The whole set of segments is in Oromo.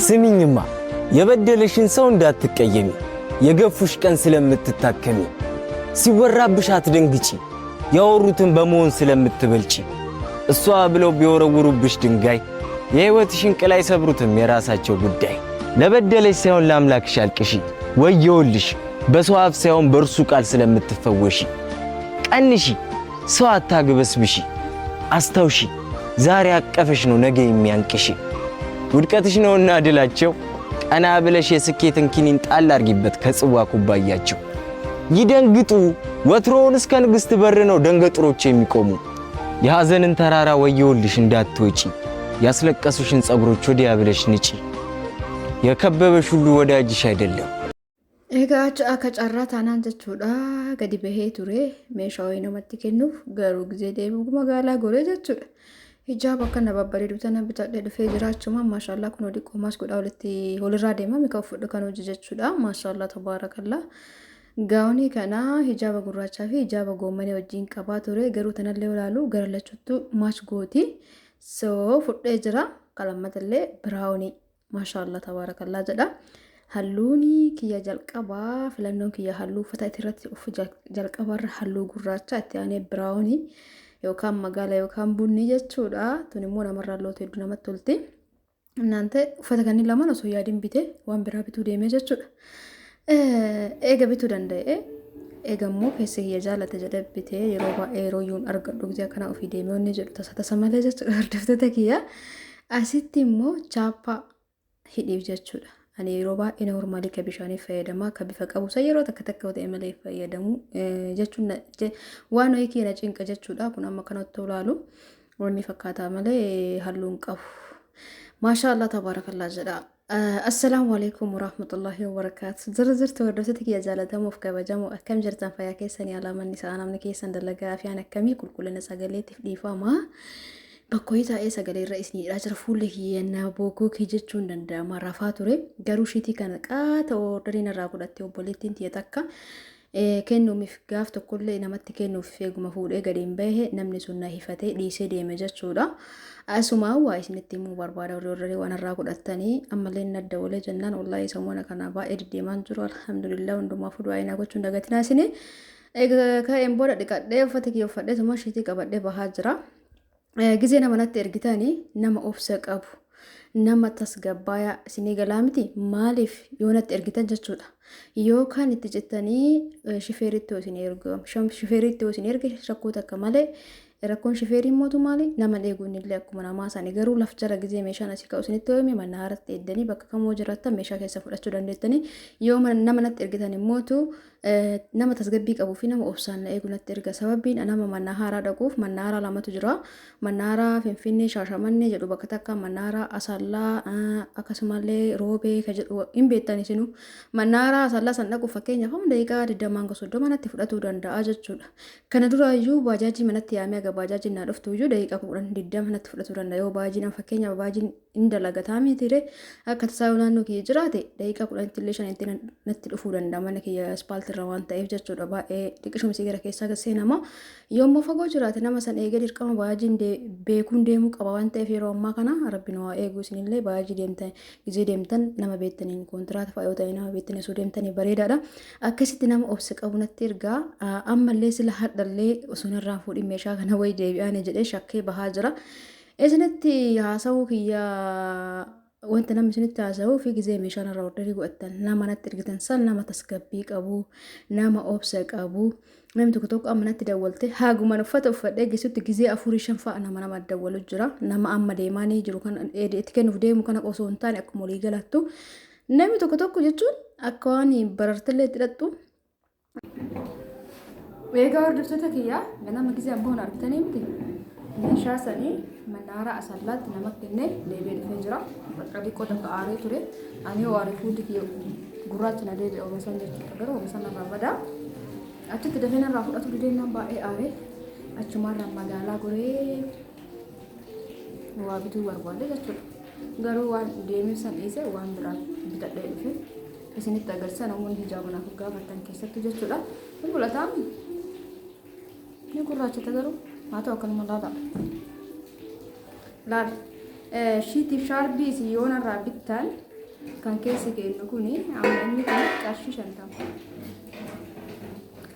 ስሚኝማ፣ የበደለሽን ሰው እንዳትቀየሚ፣ የገፉሽ ቀን ስለምትታከሚ፣ ሲወራብሽ አትደንግጪ፣ ያወሩትን በመሆን ስለምትበልጪ፣ እሷ ብለው ቢወረውሩብሽ ድንጋይ የሕይወትሽን ቅል አይሰብሩትም የራሳቸው ጉዳይ። ለበደለሽ ሳይሆን ለአምላክሽ አልቅሺ፣ ወየውልሽ በሰው አፍ ሳይሆን በእርሱ ቃል ስለምትፈወሺ። ቀንሺ፣ ሰው አታግበስብሺ፣ አስታውሺ ዛሬ አቀፈሽ ነው ነገ የሚያንቅሽ። ውድቀትሽ ነውና ድላቸው፣ ቀና ብለሽ የስኬትን ኪኒን ጣል አርጊበት ከጽዋ ኩባያቸው። ይደንግጡ ወትሮውን እስከ ንግሥት በር ነው ደንገጥሮች የሚቆሙ። የሐዘንን ተራራ ወየውልሽ እንዳትወጪ፣ ያስለቀሱሽን ጸጉሮች ወዲያ ብለሽ ንጪ። የከበበሽ ሁሉ ወዳጅሽ አይደለም። Egaa akka carraa taanaan jechuudha gadi bahee ture meeshaa wayii namatti kennuuf garuu gizee deemu magaalaa goree jechuudha. Hijaaba akkana babbareedu tana bitadhee dhufee jiraachuma maashaallah kun hojii qomaas godhaa walitti walirraa deema mi'a uffadhu kan hojii jechuudha maashaallah tabaarakallaa. Gaawonii kana hijaaba gurraachaa fi hijaaba goommanii wajjin qabaa ture garuu tanallee olaalu gara lachuuttu maach gooti. So fudhee jira qalammatallee biraawunii maashaallah tabaarakallaa jedha. Halluun kiyya jalqabaa filannoon kiyya halluu uffata irratti jalqabarra halluu gurraacha itti aanee biraawunii yookaan magaala yookaan bunni jechuudha. Tun immoo namarraa lootu hedduu namatti tolti. Naante uffata kanneen lamaan osoo yaadiin bitee waan biraa bituu deemee jechuudha. Eega bituu danda'e eega immoo keessa kiyya jaalate jedhee bitee yeroo baay'ee yeroo iyyuu argadhu gisee akkanaa ofii deemee wanni jedhu tasa tasa malee jechuudha hordoftoota kiyya. Asitti immoo chaappaa hidhiif jechuudha. Ani yeroo baay'ee noormaalii ka bishaanii fayyadama ka bifa qabu san yeroo takka takka ta'e malee fayyadamu jechuun waan wayii kiyya na cinqa jechuudha. Kun amma kanatti ilaalu wanni fakkaataa malee halluu hin qabu. Maashaa Allah tabaarakallaa jedha. Assalaamu alaikum warahmatullahi wabarakaatu. Jira jirtu hordoftoota kiyya jaalatamuuf kabajamoo akkam jirtan fayyaa keessanii alaamanni isaa namni keessan dalagaa fi akkamii qulqullina sagaleetiif dhiifama. Bakka wayii taa'ee sagalee irra isiniidhaa jira fuulli kiyya na bookoo jechuun danda'ama rafaa ture garuu shiitii kana qaata orderiin irraa godhattee obboleettiin tiyya takka kennuumiif gaaf tokkollee namatti kennuuf eeguma fuudhee gadi hin bahe namni sun na hifatee dhiisee deeme jechuudha. Asumaa waa isinitti himuu barbaada warri waan irraa godhattanii ammallee na dawwalee jennaan wallaahi sammuna kana baay'ee deddeemaan jiru alhamdulillah hundumaafuu du'aa inaa gochuun dagatinaa isinii. Egaa ka'een booda dhiqadhee uffata kiyya uffadhee tuma shiitii qabadhee bahaa jira. Gizee nama natti ergitanii nama obsa qabu nama tasgabbaayaa isinii galaa miti maaliif yoo natti ergitan jechuudha. Yookaan itti cittanii shifeeritti yoo isin ergu shifeeritti yoo isin erge shakkuu takka malee rakkoon shifeerii mootu maali nama eeguun illee akkuma namaa isaanii garuu laf jara gizee meeshaan asii ka'u isinitti hime mana haaratti eddanii bakka kamoo jiraattan meeshaa keessa fudhachuu dandeettanii yoo nama natti ergitan immootu nama tasgabbii qabuu fi nama obsaan na eegu natti erga. Sababbiin nama mana haaraa dhaquuf mana haaraa lamatu jira. Mana haaraa Finfinnee Shaashamannee jedhu bakka takka mana haaraa Asallaa akkasumallee Roobee ka jedhu hin beektan isinuu. Mana haaraa Asallaa san dhaquuf fakkeenyaaf amma daqiiqaa 20 hanga 30 natti fudhatuu danda'a jechuudha. Kana duraayyuu baajaajii manatti yaamee aga baajaajiin naa dhuftu iyyuu daqiiqaa 10 20 natti fudhatuu danda'a. Yoo baajiin fakkeenyaaf baajiin hin dalagataa miti akka tasaa yoo naannoo kiyya jiraate daqiiqaa 10tti illee 5tti natti dhufuu danda'a mana kiyya aspaaltii irra waan ta'eef jechuudha. Baay'ee xiqqishuma isii gara keessaa gad seenama. Yommuu fagoo jiraate nama san eegee dirqama baajiin beekuun deemuu qaba waan ta'eef yeroo ammaa kana rabbi nu haa eegu isinillee baajii deemtan gizee deemtan nama beektaniin kontiraata fa'a yoo ta'e nama beektanii osoo deemtanii bareedaadha. Akkasitti nama obsa qabu natti ergaa ammallee sila hadhallee osoo narraa fuudhin meeshaa kana wayi deebi'aani jedhee shakkee bahaa jira. Isinitti haasawuu kiyya wanta namni isinitti haasa'uu fi gizee meeshaan irraa orderii godhattan nama natti ergitan san nama tasgabbii qabu nama obsa qabu namni tokko tokko amma natti dawwalte haaguman uffata uffadhee geessutti gizee afurii shan fa'a nama nama dawwalu jira nama amma deemaanii jiru kana itti kennuuf deemu kana osoo hin taane akkuma walii galattu namni tokko tokko jechuun akka waan barartillee itti hidhattu. Eegaa hordoftoota kiyyaa ganama gizee abboon argitanii miti meeshaa sanii mannaara asallaatti nama kennee deebi'ee dhufee jira. Bakka xiqqoo takka aaree ture. Ani yoo aare fuulli kiyya gurraacha na deebi'a oomisan jechuudha. Garuu oomisan narraa badaa. Achitti dafee narraa fudhatu dideenyaan baay'ee aaree achumaarraan magaalaa goree waa bituu barbaade jechuudha. Garuu waan deemee san dhiisee waan biraa bitadhee dhufe isinitti agarsiisa namoonni hijaaba naaf gaafattan keessattuu jechuudha. Ni mul'ata ni gurraachata garuu haa ta'u akkanuma laala. Laala. Shiitiif shaarbii isin yoo narraa bittan kan keessa keenyu kuni amma inni kun qarshii 50.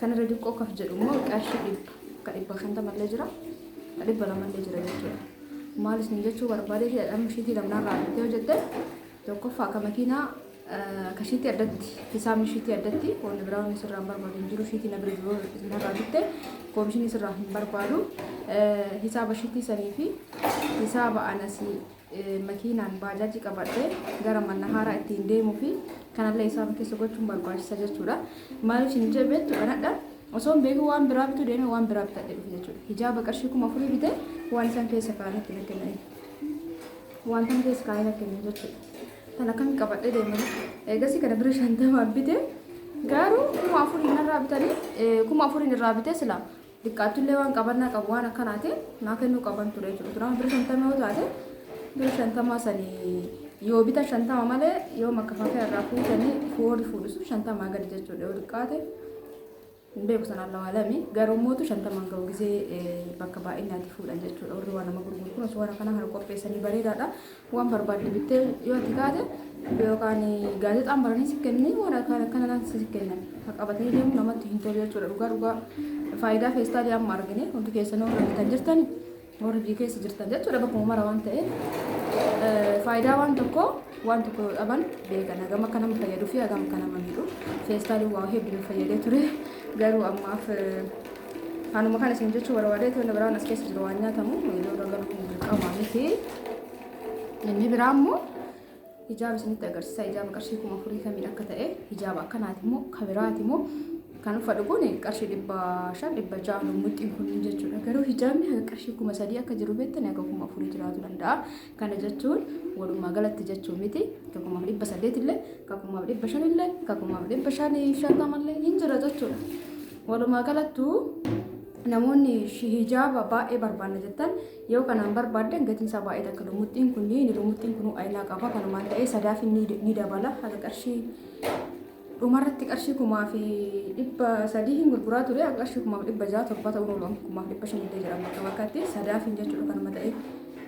Kanarra diqqoo kaf jedhu immoo qarshii 100 ka 150llee jira ka 200llee jira jechuudha. Maal isin jechuu barbaadee amma shiitii lamnarraa bittee hojjette tokkoffaa ka makiinaa ka shiitii addatti hisaabni shiitii addatti wanni biraa wanni sirraa hin barbaadu hin jiru shiitii na bira jiru narraa bitte koomishinii sirraa hin barbaadu hisaaba shiitii sanii fi hisaaba anasii makiinaan baajaajii qabadhee gara mana haaraa ittiin deemuu fi kanallee hisaaba keessa gochuun barbaachisa jechuudha. Maaliif isin jee beektu anadha osoo hin beekin waan biraa bituu deemee waan biraa bitadhee dhufe jechuudha. Hijaaba qarshii 4000 bitee waan isaan keessa kaa'anitti na kennanii. Waan tan keessa kaa'ee na kennan jechuudha. Tan akkamiin qabadhee deemanii eegasii kana bira 50n bite garuu 4000 narraa bitanii 4000 irraa bitee sila Xiqqaattullee waan qabannaa qabu waan akkanaati naa kennuu qaban ture jechuudha. Duraan bira 50 yoo taate bira 50 sanii yoo bitan 50 malee yoo makkafaafee irraa fuutanii warri fuudhu sun 50 gadi jechuudha yoo xiqqaate hin beeku sanaan lawaalami garuu mootu 50 ga'u gisee bakka baay'inaatti fuudhan jechuudha warri waan nama gurguru kun osoo waan akkanaa kana qopheessanii bareedaadha waan barbaadde bittee yoo ati kaate yookaan gaazexaan baranii si kennanii waan akkana akkanaan si kennan haa qabatanii deemu namatti hin tolu jechuudha dhugaa dhugaa faayidaa feestaalii amma argine hundi keessan warra bitan jirtan warri biyya keessa jirtan jechuudha bakkuma mara waan ta'eef faayidaa waan tokko waan tokko yoo dhaban beekan hagam akka nama fayyaduu fi hagam akka nama miidhu feestaaliin waa hedduu nu fayyadee ture garuu ammaaf kanuma kana isin jechuu barbaadee wanni biraan as keessa jiru waan nyaatamu yeroo irra galuun dirqama miti. Inni biraa immoo hijaaba isinitti agarsiisa. Hijaaba qarshii 4000 kamiin akka ta'e hijaaba akkanaati immoo ka biraati immoo kan uffadhu kun qarshii 500 600 lummuxxiin kun jechuudha. Garuu hijaabni haga qarshii 3000 akka jiru beektan haga 4000 jiraatu danda'a. Kana jechuun walumaa galatti jechuu miti. Ka 1800 illee, ka 1500 illee, ka 1550 illee hin jira jechuudha. Walumaa galattuu namoonni hijaaba baay'ee barbaanna jettan yoo kanaan barbaaddan gatiin isaa baay'ee takka lummuxxiin kun ni lummuxxiin kun ayinaa qaba kanumaan ta'ee sadaaf ni dabala haga qarshii dhumarratti qarshii 1300 hin gurguraa ture haga qarshii 1600 7 ta'uun oolu 1500 illee jedhama bakka bakkatti sadaaf hin jechuudha kanuma ta'ee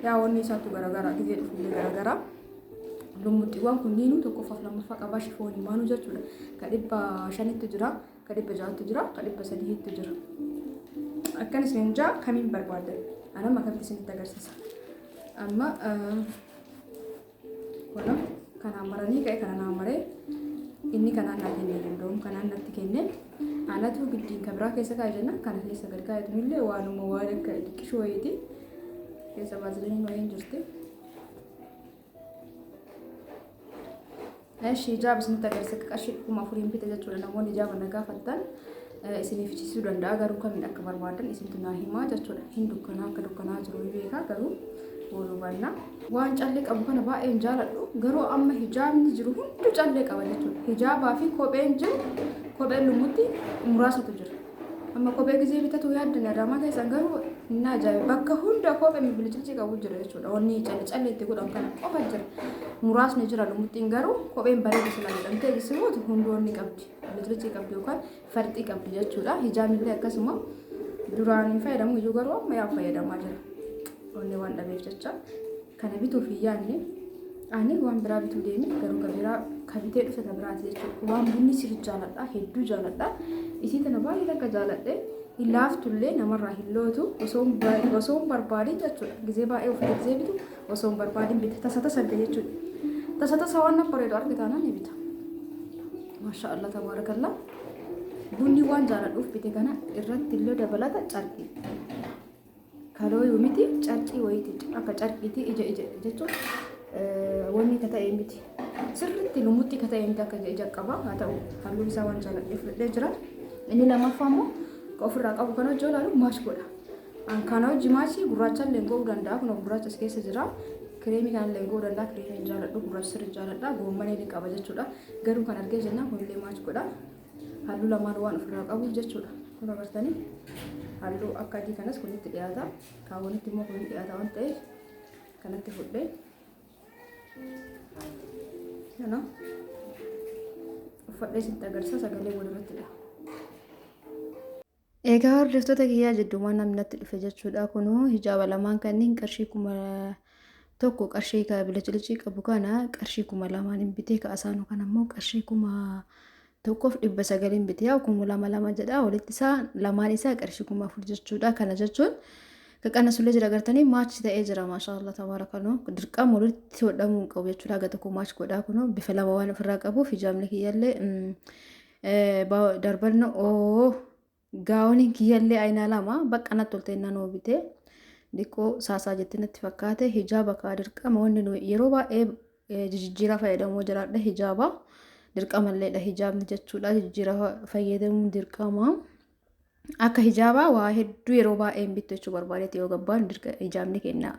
yaa wanni isaattu garagara gizee dhufullee garagara. Lummuxxiiwwan kunniinuu tokkoffaaf lammaffaa qabaa shifoonii maanuu jechuudha ka 500tti jira. Ka 600tu jira, ka 300tu jira. Akkan isin jaa kamiin barbaaddan? Anam akkamitti isinitti agarsiisa. Amma kun kanaan maranii ka'e kana naa maree inni kanaan naa kennee danda'u kanaan natti kenne anatu giddiin ka biraa keessa kaa'e jenna kana keessa gad kaa'etu illee waanuma waan akka diqqishuu wayiiti keessa baaziliiniin wayiin jirti. Eshi hijaaba isinitti agarsiisa akka qarshii 4000n bite jechuudha namoonni hijaaba na gaafattan isiniif fichisiisuu danda'a garuu kamiin akka barbaadan isintu naa himaa jechuudha hin dukkanaa akka dukkanaa jiru ni beeka garuu waluu banna. Waan callee qabu kana baay'ee hin jaaladhu garuu amma hijaabni jiru hunduu callee qaba jechuudha hijaabaa fi kopheen jiru kopheen lumutti muraasatu jira. Amma kophee gizee bitatu yaaddan Adaamaa keessan garuu hin ajaa'iba. Bakka hunda kophee bilicilcii qabu jira jechuudha. Wanni calli calli itti godhan kana qofa jira. Muraasni jira lumuxxiin garuu kopheen bareedu silaa jedhamtee jisimuutu hunduu wanni qabdi. Bilicilcii qabdi yookaan farxii qabdi jechuudha. Hijaabnillee akkasuma duraan hin fayyadamu iyyuu garuu amma yaa fayyadamaa jira. Wanni waan dhabeef jecha kana bituuf hin yaadne. Ani waan biraa bituu deeme garuu ka biraa ka bitee dhufe ka biraati jechuudha. Waan bunni sirri jaaladha hedduu jaaladha. Isii tana baay'ee takka jaaladhe. Hin laaftullee namarraa hin lootu osoo hin barbaadin jechuudha. Gizee baay'ee uffata gizee bitu osoo hin barbaadin bita. Tasa tasa bita jechuudha. Tasa tasa waan na bareedu arge taanaan ni bita. Maasha Allah tabaarakallah. Bunni waan jaaladhuuf bite kana irratti illee dabalata carqii. Kalooyuu miti carqii wayiiti akka carqiiti ija ija jechuun wanni ka ta'e miti sirriitti lumutti ka ta'e miti akka ija ija qaba haa ta'u halluu isaa waan jaaladhee fudhadhee jira inni lammaffaa immoo ka ofirraa qabu kana hojii ilaalu maash godha an kana hojii maashii gurraacha illee godhuu danda'a kun gurraacha as keessa jira kireemii kana illee godhuu danda'a kireemii hin jaaladhu gurraacha sirrii jaaladha goommanee ni qaba jechuudha garuu kan argee jennaan kunillee maash godha Halluu lamaan waan ofirraa qabuuf jechuudha. Kun agartanii halluu akka adii kanas kunitti dhiyaata. Kaawwanitti immoo kun dhiyaata waan ta'eef kanatti fudhee kana uffadhee sitti agarsiisa sagalee walirrattidha. Egaa hordoftoota kiyyaa jidduumaa namni natti dhufe jechuudha. Kunuu hijaaba lamaan kanneen qarshii Tokko qarshii ka bilicilicii qabu kana qarshii 2000 hin bitee, ka asaanuu kana immoo qarshii 1900 hin bitee. Yaa 2000 jedha, walitti isaa lamaan isaa qarshii 4000 jechuudha. Kana jechuun ka qannasullee jira, gartanii match ta'ee jira. Maashaallah tabaarakallah, dirqama walitti hodhamuu hin qabu jechuudha. Haga tokko match godhaa, kunoo bifa lama waan ofirraa qabuuf hijaabni kiyyallee darbanno oo gaawoniin kiyyallee aynaa lama bakka natti tolte naannoo bitee dhiqoo saasaa jetti natti fakkaate. Hijaaba kaa dirqama wanni nu yeroo baay'ee jijjiiraa fayyadamuu jiraadha. Hijaaba dirqamalleedha hijaabni jechuudha, jijjiiraa fayyadamuun dirqama. Akka hijaabaa waa hedduu yeroo baay'ee hin bittu jechuu barbaadeeti. Yoo gabbaan hijaabni kenna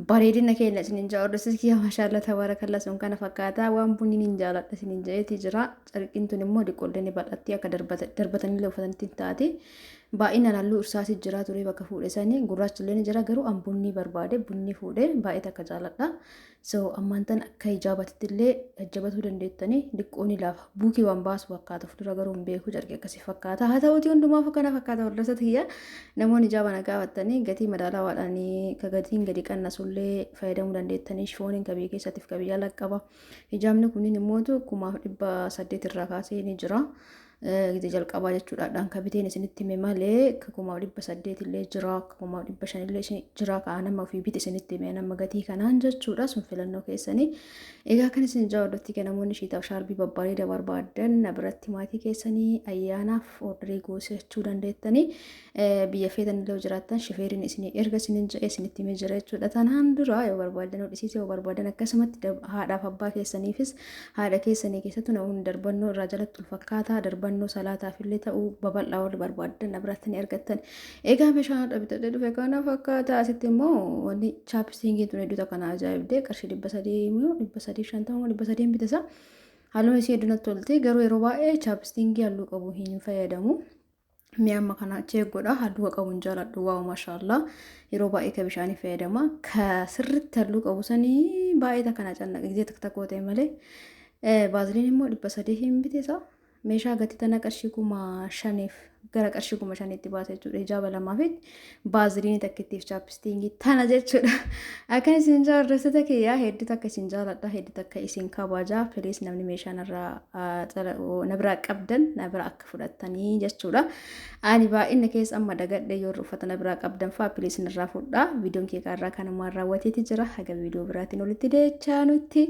bareedina keenya isinin jaa. Hordoftoota kiyya, maashaallah tabaarakalla, sun kana fakkaata. Waan bunni hin jaaladha isinin jeeti jira. Carqiin tun immoo diqollee ni bal'atti, akka darbatanillee uffatanitti hin taate. Baay'inaan halluu irsaasii jira ture bakka fuudhe sanii, gurraachillee ni jira, garuu an bunni barbaade, bunni fuudhe, baay'ee takka jaaladha. So ammaan tan akka hijaabatitti illee jajjabatuu dandeettanii, diqqoo ni laafa, buukii waan baasu fakkaata fuuldura, garuu hin beeku, carqii akkasii fakkaata. Haa ta'uutii hundumaaf akkana fakkaata. Hordoftoota kiyya, namoonni hijaaba na gaafattanii gatii madaalawaadhaan ka gatiin gadi qannasullee fayyadamuu dandeettanii. Shifooniin ka biyya keessaatiif ka biyya alaa qaba. Hijaabni kunniin immootu 1800 irraa kaasee ni jira. Gite jalqabaa jechuudhaan ka biteen isinitti hime malee ka 1800 illee jira, ka 1500 illee jira. Ka nama ofii bite isinitti hime nama gatii kanaan jechuudha, sun filannoo keessanii. Egaa kan isin jaalladhutti namoonni shiitaaf shaarbii babbareeda barbaadan na biratti maatii keessanii ayyaanaaf orderii goosachuu dandeettanii, biyya feetan illee jiraattan shifeeriin isinii erga isinin jedhee isinitti himee jira jechuudha. Tanaan dura yoo barbaadan hodhisiise, yoo barbaadan akkasumatti haadhaaf abbaa keessaniifis, haadha keessanii keessattuu namoonni darbannoo irraa jalatti ulfakkaataa darbannoo salaataaf illee ta'uu babal'aa warri barbaadan na biratti ni argattan. Egaa meeshaan haadha bitadhee dhufe kana fakkaata. Asitti immoo wanni chapstickiin tun hedduu kana ajaa'ibdee, qarshii 300 immoo 350, 300 bitasa. Halluun isii hedduu natti tolte, garuu yeroo baay'ee chapstickii halluu qabu hin fayyadamu. Mi'a amma kana check godha, halluu qabu hin jaaladhu. Wow, maashaallah, yeroo baay'ee ka bishaanii fayyadama. Ka sirritti halluu qabu sanii baay'ee takka na cannaqa, gisee takka takka ta'e malee. Baaziliin immoo 300 hin bitisa. Meeshaa gatii tana qarshii 5000f, gara qarshii 5000tti baasa jechuudha. Hijaaba lamaa fi baaziliinii takkittiif chapstickii tana jechuudha. Akkan isin jaallattoota kiyyaa, hedduu takka isin jaaladha, hedduu takka isin kabajaa. Please, namni meeshaa narraa na biraa qabdan na bira akka fudhattanii jechuudha. Ani baay'ina keessa amma dagadhe, yoo uffata na biraa qabdan fa'aa please narraa fudhaa. Viidiyoon kee irraa kanumaan raawwateeti jira. Haga viidiyoo biraatiin walitti deechaa nutti.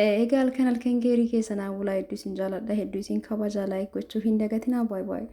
Egaa halkan halkan geerii keessa naa bulaa, hedduu isin jaaladha, hedduu isin kabajaa, like gochuu hin dagatinaa. Baay'ee baay'ee.